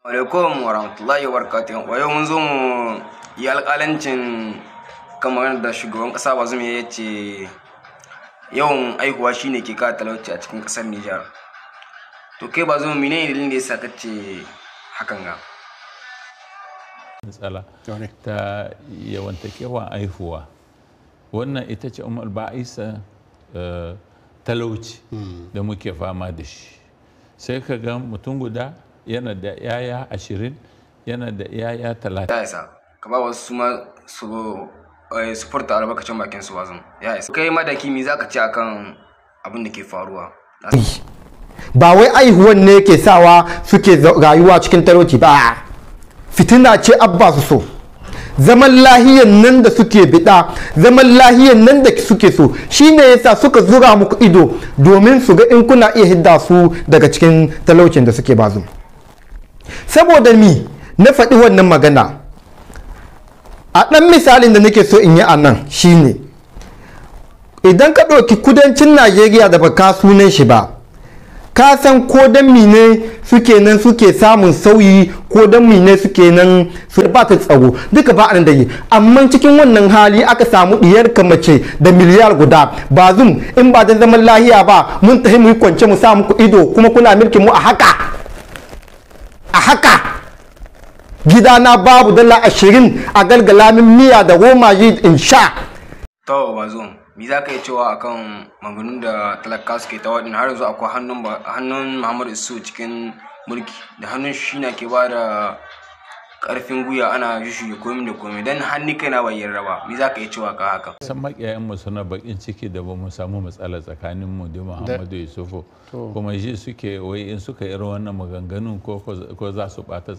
Alaikum wa rahmatullahi wa barakatuh. Wa yau mun zo mu yi alƙalancin kamar da shugaban ƙasa Bazoum ya ce yawan aihuwa shine ke kawo talauci a cikin ƙasar Nijar. To kai Bazoum, menene dalilin da yasa kace hakan ga? Matsala ta yawantakewan aihuwa, wannan ita ce umar ba'isa talauci da muke fama da shi. Sai ka ga mutum guda yana da yaya 20, yana da yaya 30. Ya isa ka ba wasu su ma su furta albarkacin bakin su. Bazoum, ya isa. Kai madaki, me zaka ce akan abin da ke faruwa? Ba wai aihuwan ne ke sawa suke rayuwa cikin talauci ba, fitina ce abba su so. Zaman lahiyan nan da suke bida, zaman lahiyan nan da suke so, shine yasa suka zura muku ido domin su ga in kuna iya hidda su daga cikin talaucin da suke. Bazu saboda mi na faɗi wannan magana? A ɗan misalin da nake so in yi a nan shine, idan ka ɗauki kudancin Najeriya da baka sunan shi ba, ka san ko dan mine suke nan suke samun sauyi, ko dan mine suke nan su ba ta tsaro duka ba da yi. Amma cikin wannan hali aka samu diyar ka mace da miliyar guda. Bazum, in ba da zaman lahiya ba, mun tafi mu yi kwance mu sa muku ido kuma kuna milkin mu a haka a haka. Gidana babu dala 20 a galgala min miya da romaji in sha. To Bazoum, me za ka yi cewa akan maganganun da talaka suke ta waɗin, har yanzu akwai hannun Muhammadu Isu cikin mulki, da hannun shi na ke ba da ƙarfin gwiwa ana jushuye komai da komai, dan hannu kai na bai yarda ba? Me za ka yi cewa ka haka? San makiyayen suna bakin ciki da ba mu samu matsala tsakanin mu da Muhammadu Yusufu, kuma shi suke wai in suka irin wannan maganganun ko za su bata.